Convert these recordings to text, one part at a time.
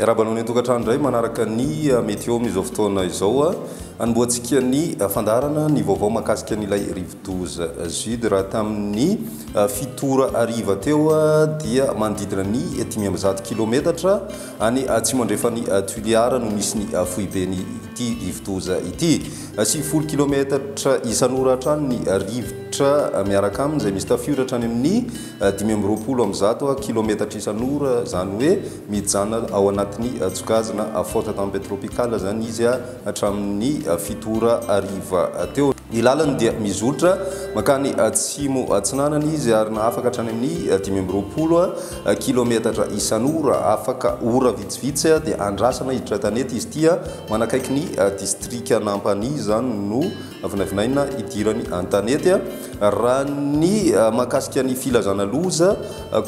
Miarahaba anao any an-tokantrano indray manaraka ny Météo amin'izao fotoana izao. Anombohantsika ny fandaharana ny vaovao mahakasika an'ilay rivodoza Jude. Raha tamin'ny 7 ora hariva teo dia manodidina ny 105 kilometatra any atsimo andrefan'i Toliara no misy ny foiben'ity rivodoza ity. 90 kilometatra isan'ora hatrany ny rivotra miaraka aminy izay misy tafiotra hatrany amin'ny 125 kilometatra isan'ora, izany hoe Mijanona ao anatin'ny tsokajina forte tempête tropicale izany izy hatramin'ny 7 ora hariva teo. Ny lalany dia mizotra mankany atsimo atsinanana izy ary nahafaka hatrany amin'ny 25 kilometatra isan'ora. Afaka ora vitsivitsy dia andrasana hiditra an-tanety izy ity. Manakaiky ny distrikan'Ampanihy izany no Vinavinaina hidirany an-tanety. Raha ny mahakasika ny filazana loza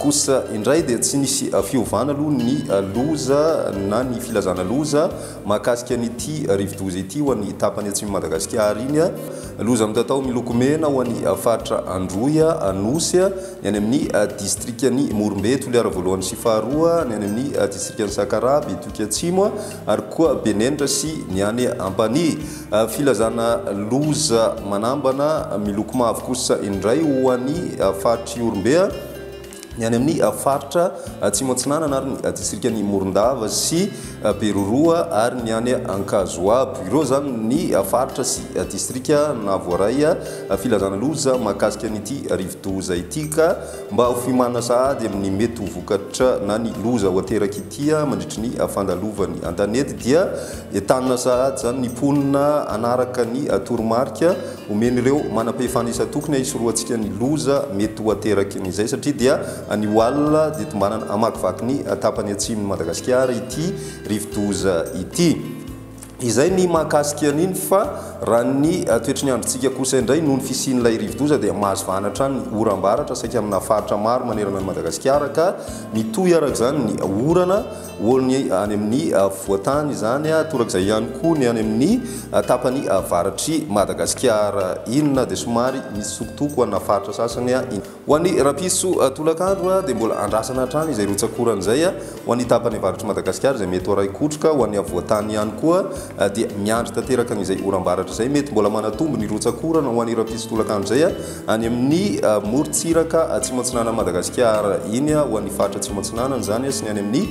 kosa indray dia tsy nisy fiovana aloha ny loza na ny filazana loza mahakasika an'ity rivodoza ity ho an'ny tapany atsimon'i Madagasikara iny. Loza mitatao miloko mena ho an'ny faritra Androy, Anosy, ny any amin'ny distrikan'i Morombe, Toliara voalohany sy faharoa, ny any amin'ny distrikan'i Sakaraha, Betioky Atsimo ary koa Benenitra sy ny any Ampanihy. Filazana loza manambana miloko mavo kosa indray ho an'ny faritr'i Ihorombe, ny any amin'ny faritra Atsimo Atsinanana ary ny distrikan'i Morondava sy Beroroha ary ny any Ankazoabo. Ireo izany ny faritra sy distrika nahavoaray filazana loza mahakasika an'ity rivodoza ity ka mba ho fiomanana sahady amin'ny mety ho vokatra na ny loza ho aterak'ity mandritry ny fandalovany an-tanety dia Entanina sahady izany ny mponina hanaraka ny toromarika omen'ireo manam-pahefana isan-tokony hisorohantsika ny loza mety ho aterakin'izay satria dia anio alina dia tombanana hamakivaky ny tapany atsimon'i Madagasikara ity rivodoza ity. Izay ny mahakasika an'iny fa raha ny toetry ny androntsika kosa indray noho ny fisian'ilay rivodoza dia mahazo vahana hatrany ny oram-baratra saika amina faritra maro manerana an'i Madagasikara ka mitohy araka izany ny orana Ho ny any amin'ny afovoan-tany izany, torak'izay ihany koa ny any amin'ny tapany avaratr'i Madagasikara iny na dia somary mitsitokotoko ho ana faritra sasany iny. Ho an'ny rahampitso tolakandro dia mbola andrasana hatrany izay rotsak'orana izay ho an'ny tapany avaratr'i Madagasikara izay mety ho arahi-kotroka, ho an'ny afovoan-tany ihany koa dia miandry tanteraka an'izay oram-baratra izay. Mety mbola manatombo ny rotsak'orana ho an'ny rahampitso tolakandro izay Any amin'ny morontsiraka atsimo atsinanan'i Madagasikara iny, ho an'ny faritra atsimo atsinanana izany sy ny any amin'ny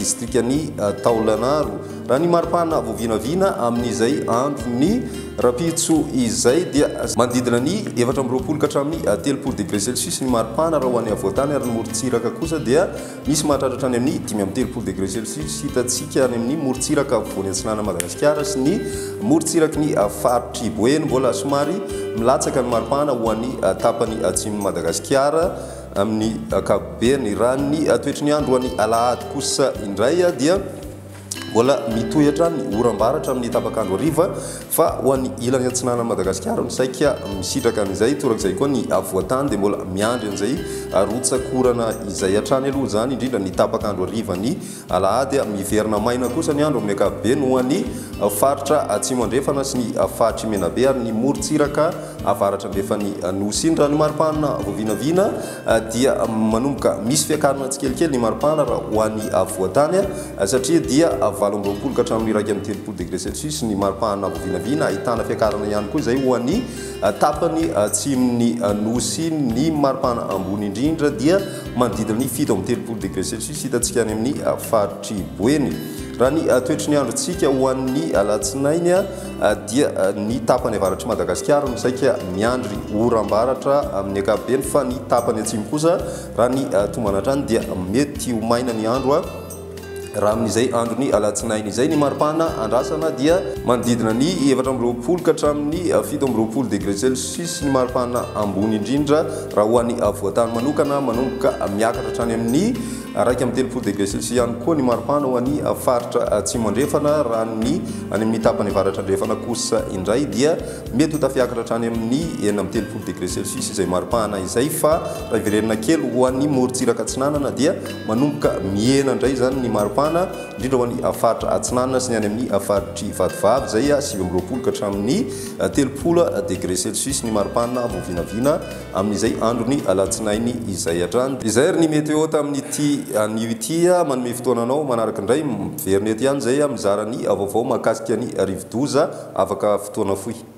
distrikan'i Taolagnaro. Raha ny maripana voavinavina amin'izay andron'ny rahampitso izay dia manodidina ny 24 ka hatramin'ny 30 degré celsius ny maripana raha ho an'ny afovoan-tany ary ny morontsiraka kosa dia Misy mahatratra hatrany amin'ny 35 degré celsius hitantsika any amin'ny morontsiraka afovoany atsinanan'i Madagasikara sy ny morontsiraky ny faritr'i Boeny. Mbola somary milatsaka ny maripana ho an'ny tapany atsimon'i Madagasikara amin'ny ankapobeny. Raha ny toetry ny andro ho an'ny alahady kosa indray dia Mbola mitohy hatrany ny oram-baratra amin'ny tapak'andro hariva fa ho an'ny ilany atsinanan'i Madagasikara no saika misitraka an'izay. Torak'izay koa ny afovoan-tany dia mbola miandry an'izay rotsak'orana izay hatrany aloha izany, indrindra ny tapak'andro harivan'ny alahady. Miverina maina kosa ny andro amin'ny ankapobeny ho an'ny faritra atsimo andrefana sy ny faritr'i Menabe ary ny morontsiraka avaratra andrefan'ny Nosy iny. Raha ny maripana voavinavina dia manomboka misy fiakarana tsikelikely ny maripana raha ho an'ny afovoan-tany satria dia 28 ka hatramin'ny 31 degré celsius ny maripana voavinavina, ahitana fiakarana ihany koa izay ho an'ny tapany atsimon'ny Nosy. Ny maripana ambony indrindra dia manodidina ny 37 degré celsius hitantsika any amin'ny faritr'i Boeny. Raha ny toetry ny androntsika ho an'ny alatsinainy dia ny tapany avaratr'i Madagasikara no saika miandry oram-baratra amin'ny ankapobeny fa ny tapany atsimo kosa raha ny tombana hatrany dia mety ho maina ny andro raha amin'izay andron'ny alatsinainy izay. Ny maripana andrasana dia manodidina ny 24 ka hatramin'ny 27 degré celsius ny maripana ambony indrindra raha ho an'ny afovoan-tany manokana, manomboka miakatra hatrany amin'ny 31 degré celsius ihany koa ny maripana ho an'ny faritra atsimo andrefana, raha ny any amin'ny tapany avaratra andrefana kosa indray dia mety ho tafiakatra hatrany amin'ny 36 degré celsius izay maripana izay, fa raha hiverenana kely ho an'ny morontsiraka atsinanana dia manomboka mihena indray izany ny maripana, indrindra ho an'ny faritra atsinanana sy ny any amin'ny faritr'i Vatovavy izay 29 ka hatramin'ny 30 degré celsius ny maripana vao vinavina amin'izay andron'ny alatsinainy izay hatrany. Izay ary ny météo tamin'ity. ity anio ity. Manome fotoana anao manaraka indray miverina eto ihany izay mizara ny vaovao mahakasika ny rivodoza afaka fotoana fohy.